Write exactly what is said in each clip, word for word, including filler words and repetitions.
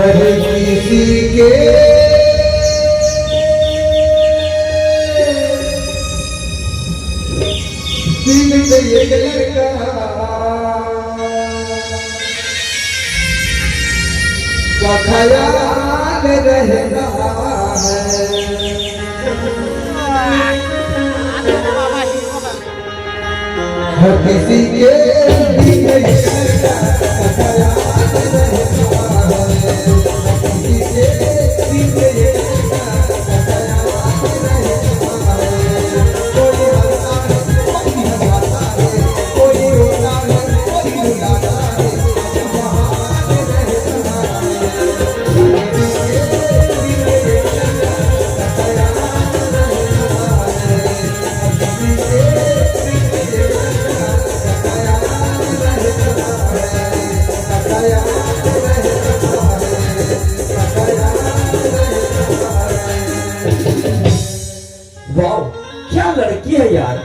हर किसी के दिल में एक लड़का का ख्याल रहता है। हर किसी के दिल में एक लड़का का ख्याल रहता है। वाह, क्या लड़की है यार।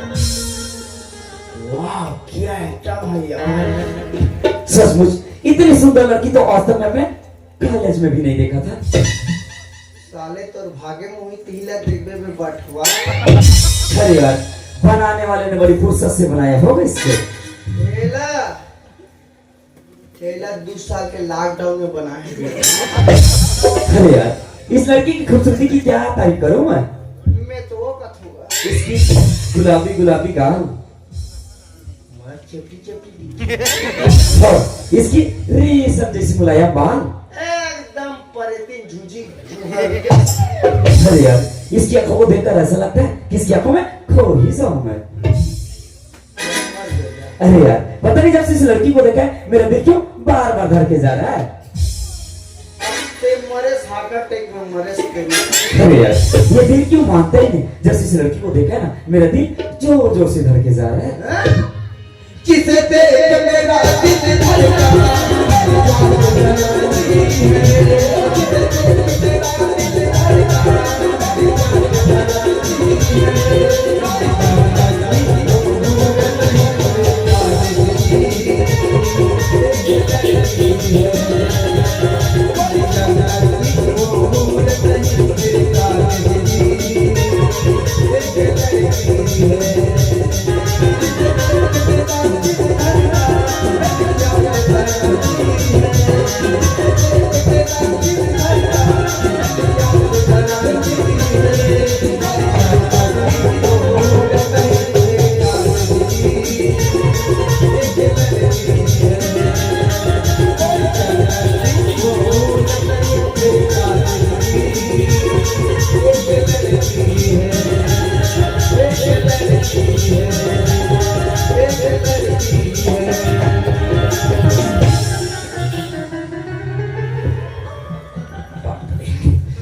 वाह, क्या आइटम है यार। सचमुच, इतनी सुंदर लड़की तो आज तक मैं अपने कॉलेज में भी नहीं देखा था। साले, तोर भागे मुही तिहिला देखबे में बटुआ। अरे यार, बनाने वाले ने बड़ी फुर्सत से बनाया होगा इसको। एला, एला दू साल के लॉकडाउन में बनाए हैं। अरे यार, इस लड़की की खूबसूरती की क्या तारीफ करूं मैं? मैं तो वो कथूंगा। इसकी गुलाबी गुलाबी गाल। मार चपटी चपटी। और इसकी रेशम जैसी मुलायम बाल। एकदम परेतिन झुझी। अरे यार, इसकी आंखों को देखकर ऐसा लगता है कि इसकी आंखों में खो ही जाऊं मैं। अरे यार, पता नहीं जब से इस लड़की को देखा है, मेरा दिल क्यों बार बार धड़के जा रहा है। ते मरे हार्ट अटैक में मरे से कहीं। अरे यार, ये दिल क्यों मानता ही नहीं। जब से इस लड़की को देखा है ना, मेरा दिल जोर जोर से धड़के जा रहा है। हैं? किसे देख मेरा दिल धड़का।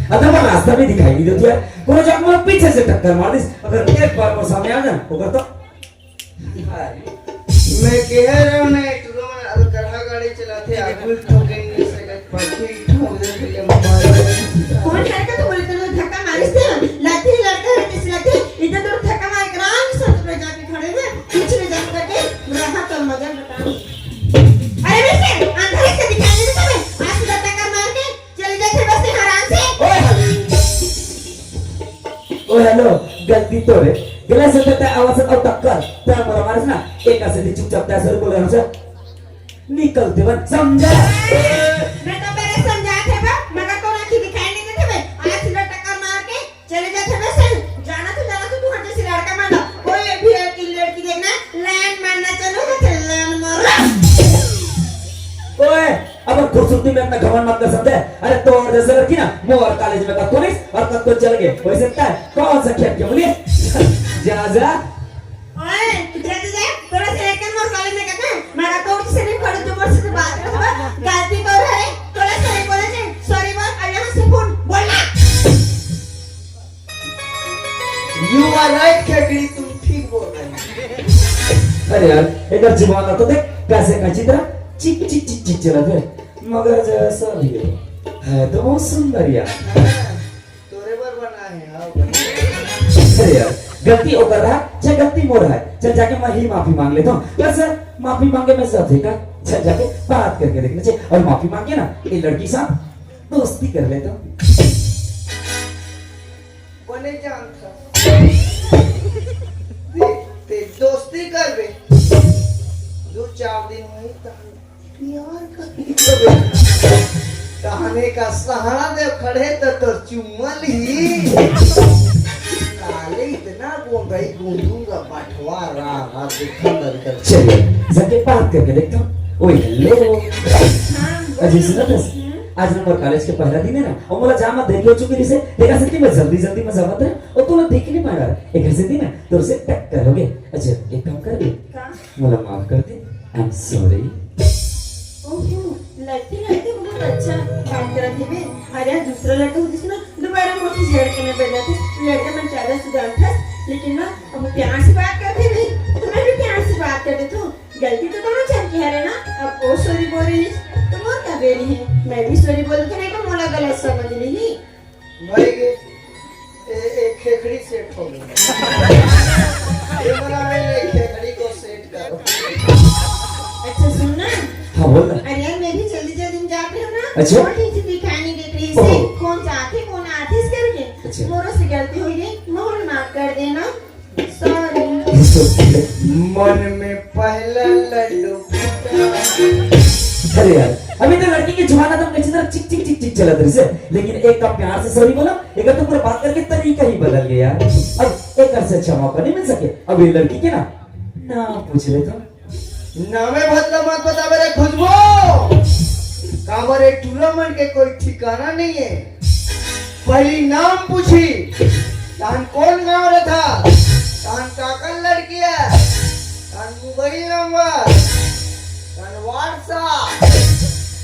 अतका रास्ता भी दिखाई नहीं देती यार। कोनो जगह में पीछे से टक्कर मार दिस, अगर एक बार वो सामने आ जाए, ओकर तो मैं कह रहा हूँ ना, एक तो तुम अलकरहा गाड़ी चलाते, आगू ठोके नहीं सकत, पाछू ही ठोक दे, फिर हम मार। कौन लड़का तो बोले, तूने धक्का मारिस थे ना, लाठी लड़का है, किस लाठी? इधर तो धक्का मार के राम से तो जाके खड़े हुए, कुछ नहीं जान करके, रहा तो मजा बता। अरे बेटे, अंधारे से दिखाई नहीं देता मैं, आज सीधा टक्कर मार के चले जाते बस यहाँ आराम से। ओए, ओ हेलो, गलती तो रे। गलत से तय आवाज से और टक्कर। तय मोला मारिस ना, एक से चुपचाप तय सर बोले हमसे। निकलते बन समझा। मैं तो पहले समझा थे बा, मगर तो आँखी दिखाई नहीं देते बे। आज सीधा टक्कर मार के चले जाते बे सर। जाना तो, जाना तो तू हट जैसे लड़का मारना। कोई भी लड़की, लड़की देखना, लाइन मारना चालू होते, लाइन मारना। ओए, अब खूबसूरती में अपना घमंड मत कर सकते। अरे तोर जैसे लड़की ना, मोर कॉलेज में कब पुलिस और कब तो चल गए। वैसे तय कौन सा खेत के बोलिए? जा, जा। ओए, जा, जा, जा, तोरा से लेकर मोर कॉलेज में कहते हैं, मारा तोर से नहीं खड़े जो मोर से बात करत बा। गलती तोर है, तोरा से नहीं बोले चे। सॉरी बोल, और यहाँ से फोन बोलना। You are right, खेकड़ी, तुम ठीक बोल रहे हो। अरे यार, एकर जमाना तो देख, कैसे का चित्रा चिक चिक चिक चिक चलत है, मगर जैसा भी है, है तो बहुत सुंदर यार। हाँ, तोरे बर बना है, हाँ, बना। अरे यार, गलती ओकर रहा, चाहे गलती मोर है, चल जाके मैं ही माफी मांग लेता हूँ। बस माफी मांगे में सब ठीक है, चल जाके बात करके देखना चाहिए। और माफी मांगे ना, ये लड़की साथ दोस्ती कर ले तो। बने जानत हस। ते, ते दोस्ती करबे। दू चार दिन होही त प्यार करबे। तहने का सहारा दे खड़े त तोर चुम्मा लिही। साले इतना बोल रही, गूंदूंगा बंटवारा, देखा बंद कर। चलिए, जाके बात करके देखता हूँ। ओए, हेलो। हाँ, अजय, बोल। सुनत हस? हम्म। आज ना मोर कॉलेज के पहला दिन है ना, अउ मोला जाम म देरी हो चुके रहिसे, तेकर सेती मैं जल्दी जल्दी में जावत रहे, अउ तोला देख नहीं पाया, एकर सेती ना तोर से टक्कर हो गए। अच्छा, एक काम कर दे, का? मोला माफ कर दे, I am sorry। ओहो, लड़की लड़के बहुत अच्छा बात करत हे बे। अरे यार, दूसरा लड़का होतिस ना, दोबारा मोर से झड़ के नहीं बैठ जातिस। लड़का मन ज्यादा सुधारथस, लेकिन ना, अब प्यार से बात करथे बे, तो मैं भी प्यार से बात कर देथों। गलती तो दोनों झन के हरे ना, अब ओ सॉरी बोल रही, तो मोर का बेरी है, मैं भी सॉरी बोल के नहीं तो मोला गलत समझ ली। भाई के ए, ए, खेखड़ी सेट हो गई। ये मना नहीं, नहीं, खेखड़ी को सेट करो। अच्छा सुन ना। हाँ, बोल ना। अरे यार, मैं भी जल्दी जल्दी में जात रही हूँ ना। अच्छा। और ठीक से दिखाई नहीं देत रही ओहो। से, कौन जाथे, कौन आथे इस करके। अच्छा। मोरो से गलती हो गई, मोर माफ कर देना। सॉरी। मन में पहला लड्डू फूटा। अरे यार, अभी तो लड़की की जुबान एकदम कच्ची तरह चिक चिक चिक चिक चलत रहिसे, लेकिन एक का प्यार से सॉरी बोला, एक तो पूरा बात करके तरीका ही बदल गया यार। अब एक से अच्छा मौका नहीं मिल सके। अब ये लड़की के ना नाम पूछ ले तो। नामे भदला मत बतावे रे खुशबू। काबर ए टूरा मन के कोई ठिकाना नहीं है। पहली नाम पूछी, तहन कौन गांव रहथा, तहन काकर लड़की है, तहन मोबाइल नंबर, तहन WhatsApp,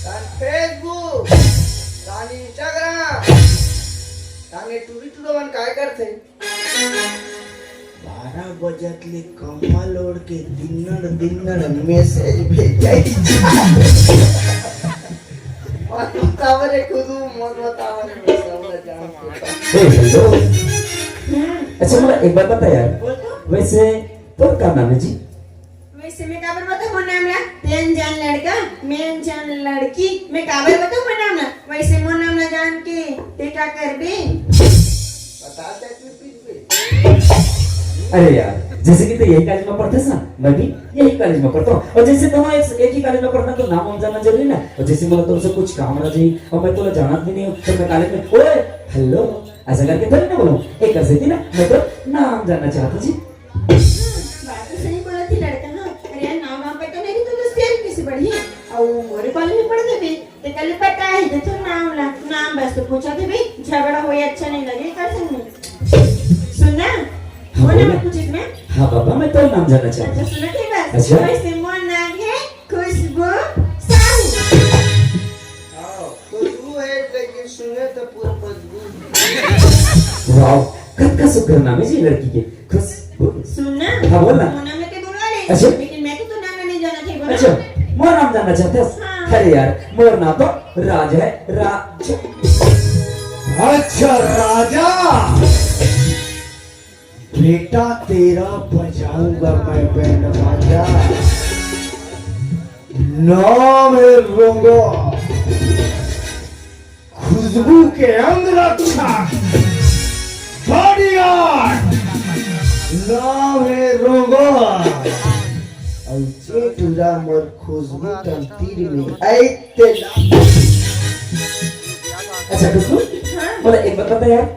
तहन Facebook, तहन Instagram, तहन ये टूरी टूरा मन काय करथे? बारह बजत ले कम्बल ओढ़ के दिन्नड़ दिन्नड़ मैसेज भेजई। मत बताव रे खुदू, मत बताव रे, मैं सब ल जानत हंव। ए, हेलो। हम्म। अच्छा, मोला एक बात बता यार। बोल तो। वैसे तोर का नाम है जी? वैसे मैं काबर बताऊं मोर नाम ला? ते अनजान लड़का, मैं अनजान लड़की, मैं काबर बताऊं मोर नाम ला? वैसे मोर नाम ला जान के ते का करबे? बता दे तू पीछे। अरे यार, जैसे कि ते यही कॉलेज में पढ़थस ना, मैं भी यही कॉलेज में पढ़ता हूँ। और जैसे दोनों एक, एक ही कॉलेज में पढ़ना, तो नाम वाम जानना जरूरी ना। और जैसे मोला तोर से कुछ काम रह जाही और मैं तोला जानत भी नहीं हूँ, तो मैं कॉलेज में, ओए, हेलो, ऐसा करके थोड़ी ना बोलूँ। एक कर देती ना, मैं तो नाम जानना चाहता जी। बात तो सही बोलत हे लड़का, हाँ। अरे यार, नाम वाम पता नहीं कि तू दोस्ती यारी कैसे बढ़ी। अउ मोरे कॉलेज में पढ़ देबे, ते कल पता ही दे तू नाम ला, नाम बस तो पूछा थे भाई, झगड़ा होए अच्छा नहीं लगे, कर संग में। सुन ना, हाँ, वो बोल ना ना। कुछ इसमें। हाँ बाबा, मैं तो नाम जानना चाहता अच्छा, हूँ। सुना के बस। अच्छा। वैसे मोर नाम है खुशबू साहू। हाँ, खुशबू है, लेकिन सुने तो पूरा बदबू। वाह, कतका सुघर नाम है जी लड़की के, खुशबू। सुन ना। हाँ, बोल ना। मोर नाम लेके बोलवा ले। अच्छा। लेकिन मैं तो तोर नाम नहीं जानत हंव, बोल ना। अच्छा, मोर नाम जानना चाहत हस? हाँ। अरे यार, मोर नाम तो राज है, राज। अच्छा, राजा। बेटा, तेरा बजाऊंगा मैं बैंड बाजा। नाम है रोंगो, खुशबू के अंग रक्षा, बॉडीगार्ड। नाम है रोंगो। अउ जे टूरा मोर खुशबू तन तीर में आई ते। अच्छा खुशबू, हाँ। मोला एक बात बता यार,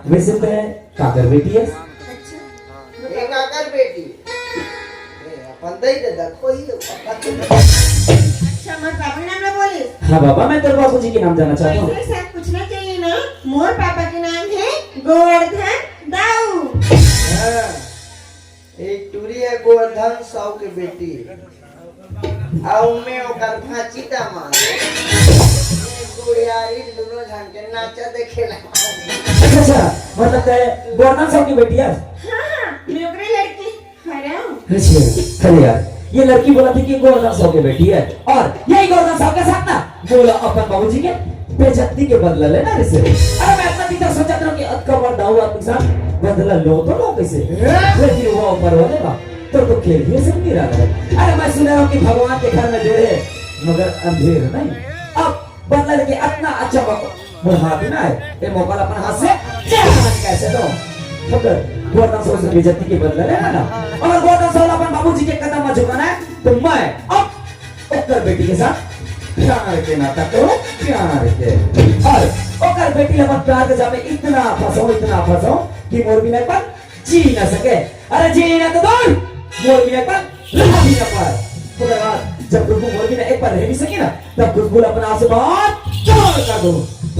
वैसे ते काकर बेटी हस? अच्छा। ए काकर बेटी? ए, अपन दई दे, देखो ही हो। अच्छा, मोर बाबू के नाम ना बोलिस। हाँ बाबा, मैं तोर बाबूजी के नाम जानना चाहता हूँ। ऐसे सब पूछना चाहिए ना। मोर पापा के नाम है गोवर्धन दाऊ। हाँ, एक टूरी है गोवर्धन साहू के बेटी। अउ मैं ओकर भांची दामाद। गुड़ियारी दोनों झन के नाचा देखे ला। अच्छा, अच्छा, मतलब ते गोवर्धन साहू के बेटी हस? हाँ, हाँ, मैं ओकरे लड़की हरंव। अच्छा, अरे यार, ये लड़की बोलत हे कि गोवर्धन साहू के बेटी है, और यही गोवर्धन साहू के साथ ना मोला अपन बाबूजी के बेइज्जती के बदला लेना रहिसे। अरे मैं अतना दिन तक सोचत रहों कि अतका बड़ दाऊ आदमी साथ बदला लो तो लो कैसे? लेकिन वो ऊपर वाले का तो, तो खेल ही ऐसे नहीं रहा है। अरे मैं सुने रहों कि भगवान के घर में देर है मगर अंधेर नहीं। अब बदला लेके अतना अच्छा मौका मोर हाथ में आए, ए मोबाइल अपन हाथ से जान कैसे दो। अगर गोवर्धन साहू से बेइज्जती के बदला लेना ना, अगर गोवर्धन साहू अपन बाबूजी के कदम में झुकाना है, तो मैं अब ओकर बेटी के साथ प्यार के नाता करो, प्यार के। और ओकर बेटी ला अपन प्यार के जाल में इतना फंसाओ, इतना फंसाओ कि मोर बिना अपन जी ना सके। अरे जी ना तो दूर, मोर बिना अपन रह भी ना पाए। ओकर बाद जब खुशबू मोर बिना एक बार रह भी सके ना, तब खुशबू ला अपन आंसू बाहर जोर कर दो।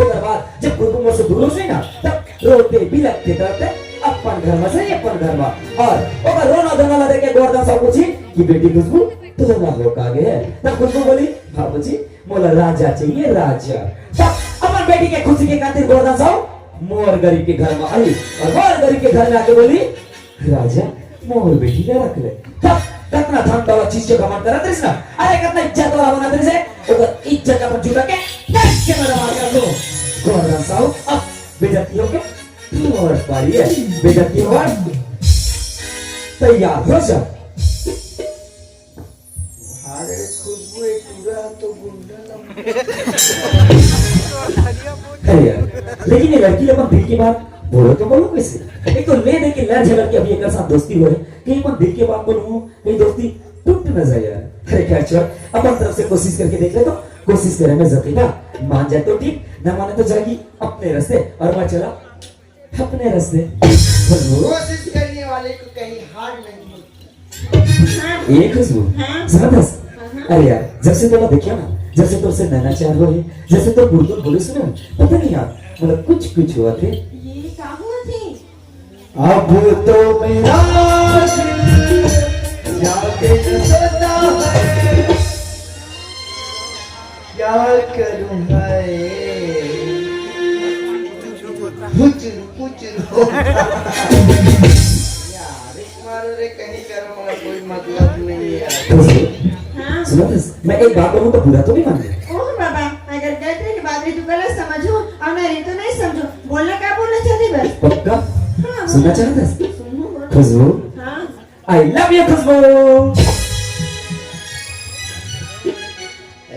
ओकर बाद जब खुशबू मोर से दूर हो जाए ना, तब रोते बिलखते तड़पते अपन घर में से अपन घर में। और ओकर रोना धोना ला देख के गोवर्धन साहू पूछी कि बेटी खुशबू, तोला हो का गे है? तब खुशबू बोली, बाबूजी, मोला राजा चाहिए, राजा। तब अपन बेटी के खुशी के खातिर गोवर्धन साहू मोर गरीब के घर में आई और मोर गरीब के घर में आके बोली, राजा, मोर बेटी ला रख ले। तब कतना धन दौलत चीज के घमंड करत रहिस ना, अरे कतना इज्जत वाला बनत रहिस हे, ओकर इज्जत अपन जूता के फेंक के मेरा मार कर दो। गोवर्धन साहू अब बेइज्जती होके लौट पाई है, बेइज्जती होकर तैयार हो जा। भाग रे खुशबू, एक टूरा तो गुंडा लम- अरे यार, लेकिन ये लड़की अपन दिल की बात बोलो तो बोलो कैसे? एक तो ले दे के लड़ झगड़ के अभी एक साथ दोस्ती हो है, कहीं अपन दिल की बात बोलूं, कहीं दोस्ती टूट ना जाए यार। अरे खैर छोड़, अपन तरफ से कोशिश करके देख ले तो, कोशिश करे में जतीबा मान जाए तो ठीक, ना माने तो जाएगी अपने रास्ते और मैं चला अपने रास्ते। खुशबू। कोशिश करने वाले को कहीं हार नहीं होती। हाँ। ए खुशबू, हाँ। सुनत हस? हाँ, हाँ। अरे यार, जब से तोला देखिया ना, जब से तोर से नैना चार होए, जब से तोर गुरगुर बोले सुने, पता नहीं यार, मतलब कुछ कुछ हुआ थे। ये का हुआ थे? अब तो मेरा दिल जाके न सोता है, क्या करूं है? हुचुर पुचुर हो। यार, एक मारो रे, कहीं करो, मोला कोई मतलब नहीं है यार। खुशबू, हाँ। सुनत हस, मैं एक बात बोलूं तो बुरा तो नहीं मानबे? ओह बाबा, अगर गलत रहे तो बात रही तो गलत समझो और नहीं रही तो नहीं समझो। बोलना का बोलना चाहती बस। पक्का? हाँ, सुनना बोलो। चाहत हस? सुनो, बोलो। खुशबू? हाँ। I love you, खुशबू।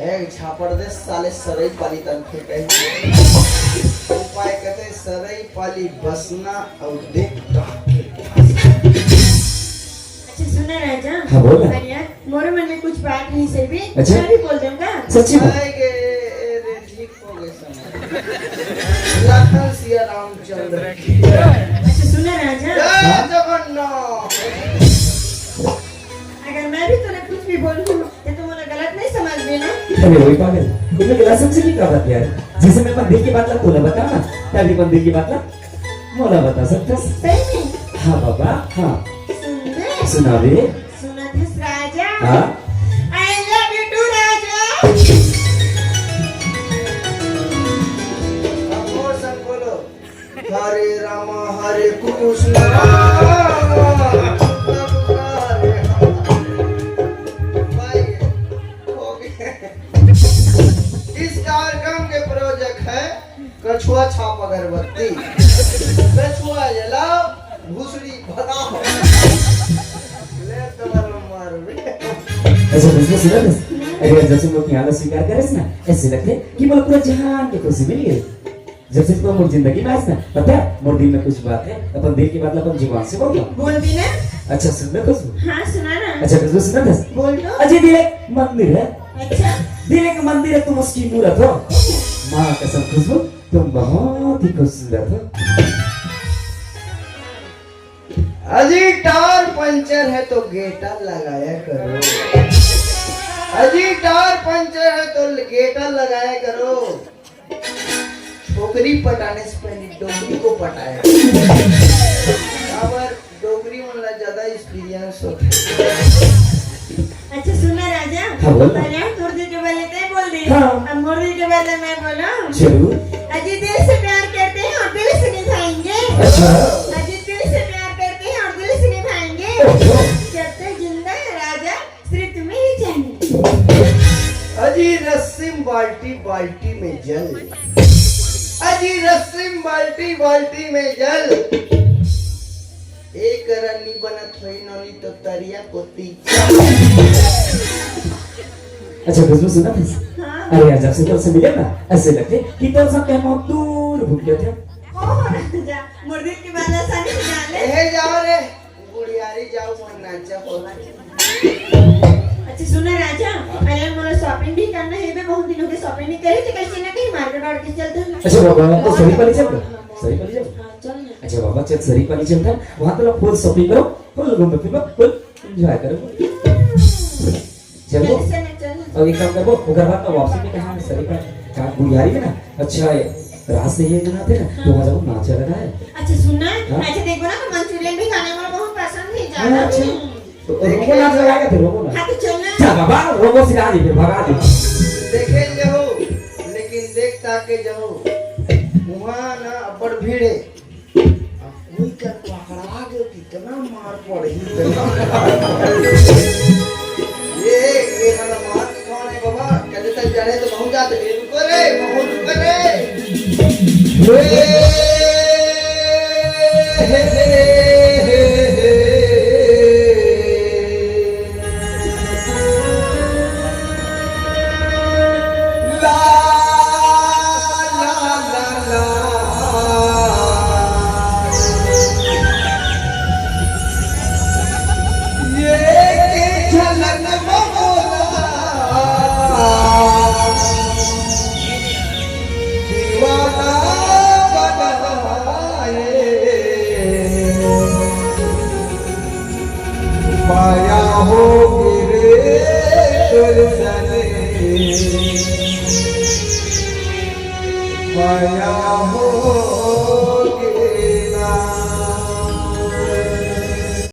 एक झापड़ दे साले सरई पाली तन के कहीं। उपाय कहते सरई पाली बसना और देख। अच्छा सुना राजा। हाँ, बोल ना। अरे यार, मोरो मन में कुछ बात नहीं से भी, अच्छा। मैं भी बोल दूंगा। सच्ची बात? आएगे, ए रे, ठीक हो गए समय। लखन सिया रामचंद्र की। अच्छा सुना राजा। जय जगन्नाथ। अगर मैं भी तोला कुछ भी बोलूं, तो तू मोला गलत नहीं समझ लेना। अरे वही पागल, इतने गलत समझे की क्या बात यार? जैसे मैं अपन दिल की बात ला तोला बता ना, तभी अपन दिल की बात ला मोला बता सकता। सही में? हाँ बाबा, हाँ। सुन बे। सुना बे। सुनत हस राजा? हाँ। I love you too राजा। अब मोर संग बोलो। हरे राम हरे कृष्ण। भाई, हो गया। इस कार्यक्रम के प्रायोजक है कछुआ छाप अगरबत्ती। कछुआ जलाओ, भूसड़ी भगाओ। ले तो मारो, मारो। अच्छा, बिल्कुल सुना ना। अरे, जब से मोर पिया ला स्वीकार करेस ना, ऐसे लगथे कि मोला पूरा जहान के खुशी मिल गई। जब से तो मोर जिंदगी में आइस ना, पता है, मोर दिल में कुछ बात है, अपन दिल की बात ला अपन जुबान से बोल दो। बोल दी ना। अच्छा, सुन ना खुशबू। हाँ, सुना ना। अच्छा, खुशबू सुना था? बोल दो। अजय दिल एक मंदिर है। अच्छा। दिल एक मंदिर है, तुम उसकी मूरत हो। माँ कसम खुशबू, तुम बहुत ही खूबसूरत हो। अजी टायर पंचर है तो गेटा लगाया करो। अजी टायर पंचर है तो गेटा लगाया करो। छोकरी पटाने से पहले डोकरी को पटाया। अब डोकरी मन ला ज्यादा एक्सपीरियंस होता है। अच्छा सुना राजा। हाँ, बोल ना। अरे हम तोर दिल के बारे तय बोल दे। हाँ। अब मोर दिल के बारे मैं बोलूं। जरूर। अजी दिल से प्यार करते हैं और दिल से निभाएंगे। अच्छा। अजी दिल से प्यार करते हैं और दिल से निभाएंगे। ओहो। जब तक जिंदा है राजा, सिर्फ तुम्हें ही चाहिए। अजी रस्सिम बाल्टी बाल्टी में जल। अजी रस्सिम बाल्टी बाल्टी में जल। एक रन्नी बनत होई नोनी तो तरिया कोती। अच्छा, खुशबू सुना था? हाँ। अरे यार, जब से तोर से मिले ना, ऐसे लगथे कि तोर सब के मौत दूर भूल गए थे। ओ राजा, मुर्दे के बाल आसानी से डाले। ए जाओ रे, गुड़ियारी जाओ, मन नाचा हो। अच्छा सुना राजा, अरे मोला shopping भी करना हे बे, बहुत दिन हो गए shopping नहीं करी, तो कहीं ना कहीं market वार्केट चलते हैं। अच्छा बाबा, तो सरी पाली चल, सरी पाली चल। हाँ, चल ना। अच्छा बाबा, चल सरी पाली चलता है, वहाँ तो लोग full shopping करो, full घूमो फिरो, full enjoy करो। चलबो? चल, चल, चल। अब एक काम करबो, ओकर बाद ना वापसी में कहाँ सरी का, का गुड़ियारी में ना, अच्छा है, रात से ये बनाते ना, तो वहाँ जाओ नाचा लगा है। अच्छा सुन ना, हाँ? अच्छा देखो ना, तो मंचूरियन भी खाना मोला बहुत पसंद है, हाँ, जाना अच्छा। हम्म। तो रोको नाच लगाएगा फिर, रोको ना। हाँ, तो चल ना। चल बाबा, रोको सिखा दी, फिर भगा दी। देखे जाओ, लेकिन देख ताके जाओ, वहाँ ना अब्बड़ भीड़ है। कोई कर पकड़ा गयो, कितना मार पड़ी, कितना मार पड़ी। ये, ये हमारा मार कौन है बाबा? कहते तक जाने तो कहूँ जाते, ए, रुको रे, कहूँ रुको रे। हे, हे, हे, हे, हे, हे। ला, ला, ला, ला। ये के झलक ममोला दीवाना बनाए। माया होगी रे तोर सने, माया होगी।